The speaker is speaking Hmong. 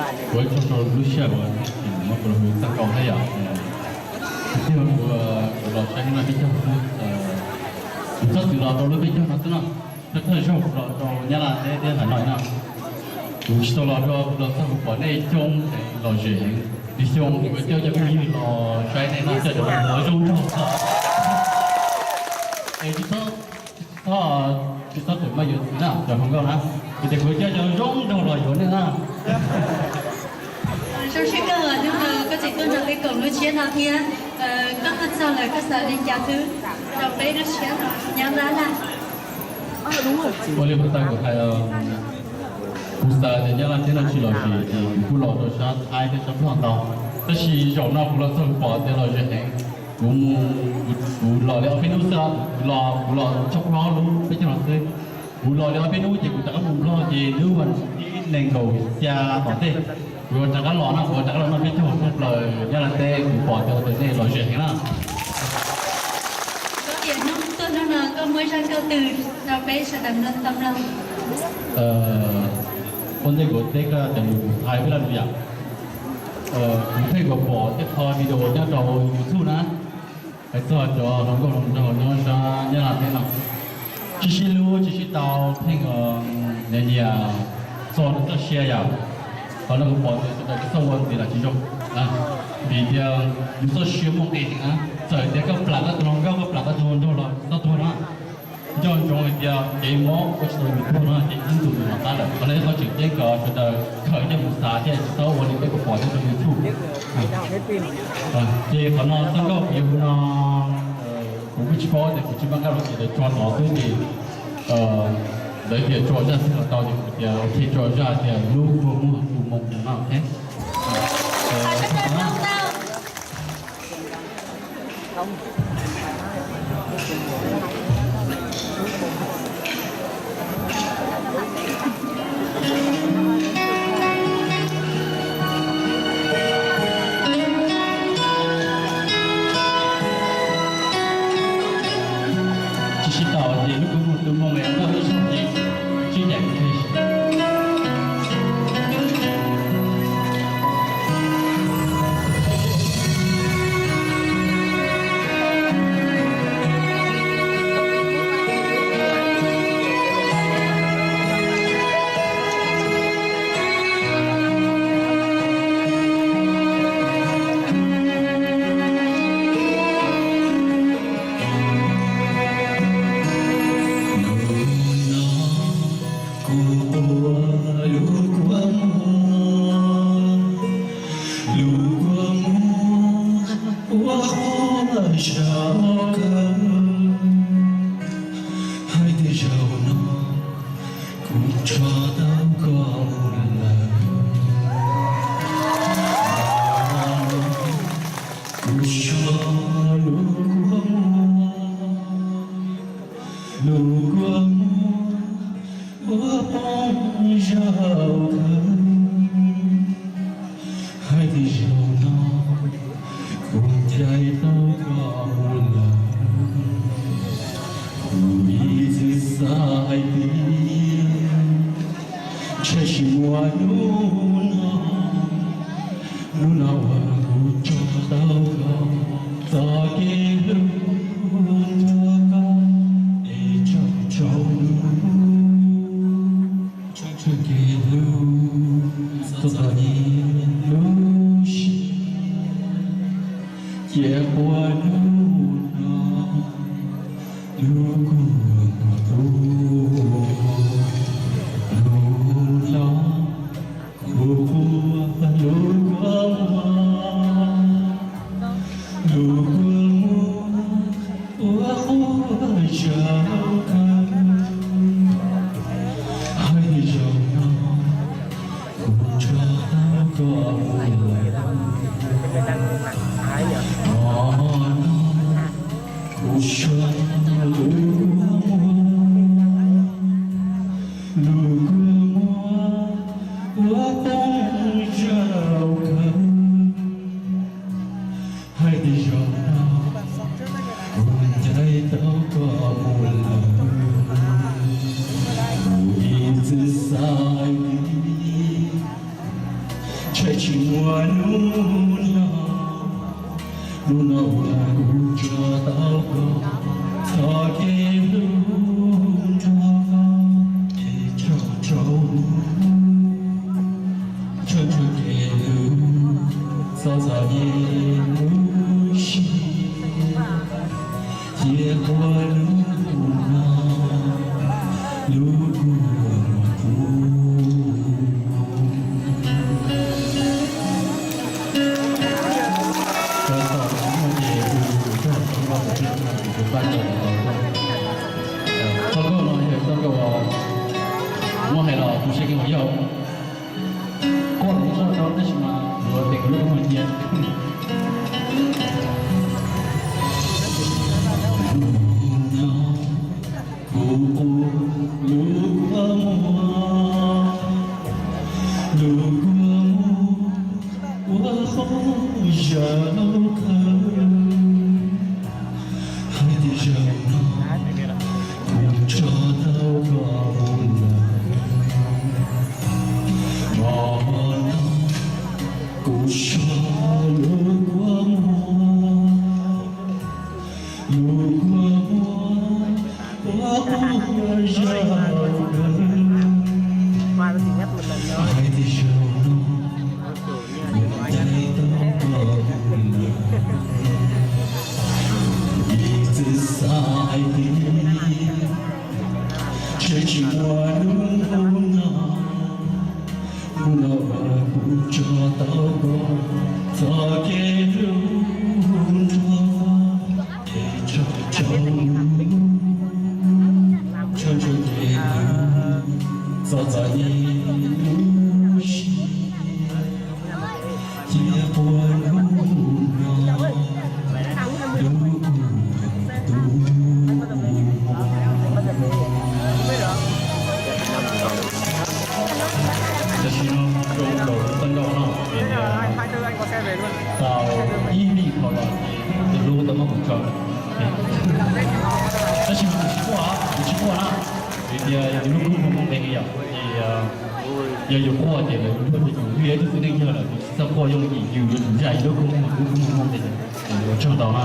Kuv ua tsaug rau lub sij hawm uas muab kuv los hu txog nkaus thiab yom. Tiag tiag kuv, kuv los saib nej noj peb caug xwb, kuv txhob txwm los rau lub peb caug no xwb no. Thawj thawj zaug kuv los rau Nyab Laj teb thiab Hav Nois no, kuv tsis tau los dua, kuv los txog kuv pom nej coob heev, lom zem heev. Lwm xyoo kuv yuav coj cov phooj ywg los saib nej noj, coj cov hluas nkauj zoo nraug. Es tsis txhob, tsis txhob, tsis txhob txwm maj yuav txiv na, cov hluas nkauj na, vim tias kuv coj cov zoo nraug los yuav nej na. Zoo siab kawg uas hnub no koj tseem tuaj nrog peb koom lub tshiab no thiab. Koj tuaj txog lawm koj xav li cas xwb rau peb lub tshiab no, Nyab Laj na? Ua li puag ta kuv hais, kuv xav tias Nyab Laj teb no tsis lom zem ces kuv kuj los rau sab Thaib thiab sab Nplog ntau, tab sis zaum no kuv los txog kuv pom tias lom zem heev. Kuv mus, kuv los li ob peb hnub xwb, kuv los, kuv los tshaj plaub lub peb caug no xwb. Kuv los li ob peb hnub ces kuv rov qab mus Nplog ces hnub vas thib nees nkaum xya tom ntej kuv rov qab los no, kuv rov qab los noj peb caug thoob plaws Nyab Laj teb, kuv pom tias ua tias nej lom zem heev na. Koj tias hnub tuaj hnub no koj muab zaj nkauj twg rau peb sawv daws mloog tau mloog? Ua ntej kuv teb koj cov lus kuv hais peb lo lus yom. Kuv pheej pom tej qho video nyob rau YouTube na, hais txog cov hluas nkauj hluas nraug nyob sab Nyab Laj teb no, tsis sib hlub tsis sib tau, pheej nyias nyias txog nws txoj sia yom. Qhov no kuv pom tias sawv daws tsis txhob ua ntxiv los tsis zoo, vim tias yus txoj sia muaj nqis heev na. Txawm tias koj plam koj tus hluas nkauj, koj plam koj tus hluas nraug los txhob tuag na. Nco ntsoov hais tias kev mob ua tsis tau yus tuag no ces ib ntus yus los qab lawm. Qhov no ib qho tseem ceeb kom sawv daws khaws coj mus xav thiab tsis txhob ua li peb pom pom nyob rau YouTube. Ces qhov no txoj nkauj kuv yuav hu no, kuv kuj tsis paub tias kuv tsis npaj nkauj los ces lawv tso tod xwb ces lawv tias tso zaj xwb los tau ces kuv tias ok tso zaj tias lub kua muag tus moo no ok. Tsis sib tau ces lub kua muag tus moo es koj ib zaug ces tsib daim. Kuv ua lub kua muag, lub kua muag ua quaj zaum kawg. Hais tias zaum no kuv tso tau koj mus lawm. Kuv suav lub kua muag, lub kua muag ua poob zaum kawg. Hais tias zaum no kuv ncaim tau koj mus lawm. Kuv ib txwm xav hais tias ntshe tsis muaj hnub no, hnub no uas kuv tso tau koj, txoj kev hlub nrog koj es tsaus tsaus ntuj. Txoj kev hlub txog txom nyem lub siab, cia quaj hnub no lub kua muag tu, lub no kuv quaj lub kua muag, lub kua muag ua quaj zaum kawg. Hais tias zaum no kuv tso tau koj mus lawm, no kuv suav lub kua muag, lub kua muag ua poob zaum kawg. Hais tias zaum no kuv ncaim tau koj mus lawm, kuv ib txwm xav hais tias Tshwj tsis muaj hnub no, hnub no uas kuv tso tau koj txoj kev hlub nrog koj, kev tso rau hnub, tso rau kev hlub, txoj txoj kev hlub siab. Cia quaj lub no, lub kua muag kuv. Txog thaum no ces kuv txog txoj nkauj, kuv pab cov txoj nkauj no yog txoj nkauj uas muab hais los kuv siab kheev uas yog quaj los quaj tau tab sis mas yuav tes kuv lub kua muag cia. Kuv qu lub kua muag, lub kua muag ua qhov zaj lub kawg. Hais tias zaum no kuv tso tau koj mus lawm, hmo no kuv so lub kua muag, lub kua muag ua qhov zaj lub kawg. Hais tias zaum no kuv tau tau koj mus lawm, vim txawm xav hais tias tshwj tsis muaj hnub no, hnub no uas kuv tso tau koj txoj kev hlub nrog koj, kev tso rau hnub, tso rau kev hlub, txoj txoj kev hlub siab. Cia quaj lub no, lub kua muag kuv. Tam sim no zoo nkaus txoj nkauj no ces tau ib vij dhau los ces tus hlub tau muab kuv tso. Tab sis mas kuv tsis quaj, kuv tsis quaj na, vim tias yus lub kua muag Hmoob Ntees yom, ces yog yus quaj ces lawv luag rau yus, yus yog ib tug txiv neej yawg lawm, yus tsis txhob quaj yooj yim, yus yuav tsum zam yus lub kua muag, lub kua muag Hmoob Ntees, yus ua tsaug ntau na.